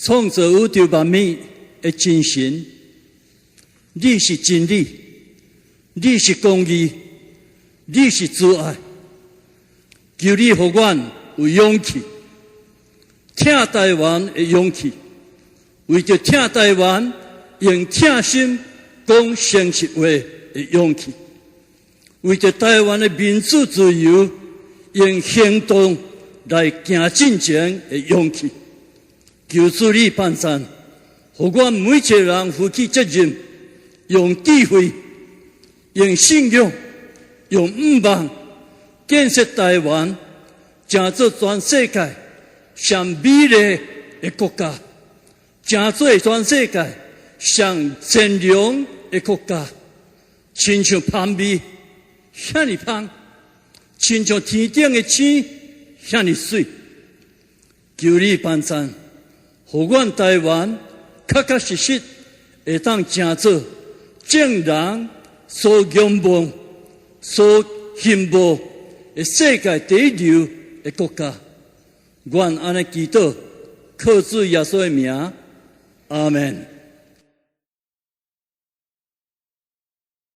創造宇宙萬物的真神，你是真理，你是公義，你是慈愛。求你予阮有勇氣，疼台灣的勇氣，為著疼台灣，用疼心講誠實話的勇氣，為著台灣的民主自由，用行動來行進前的勇氣。求主你幫贊，予阮每一个人負起責任，用智慧、用信仰、用向望，建設台灣，成做全世界上美麗的國家，成做全世界上善良的國家，親像芳味遐爾芳，親像天頂的星遐爾媠。求你幫贊，予阮台灣確確實實會當成做眾人所仰望、所羨慕的世界第一流的國家。阮按呢祈禱，靠主耶穌的名，阿門。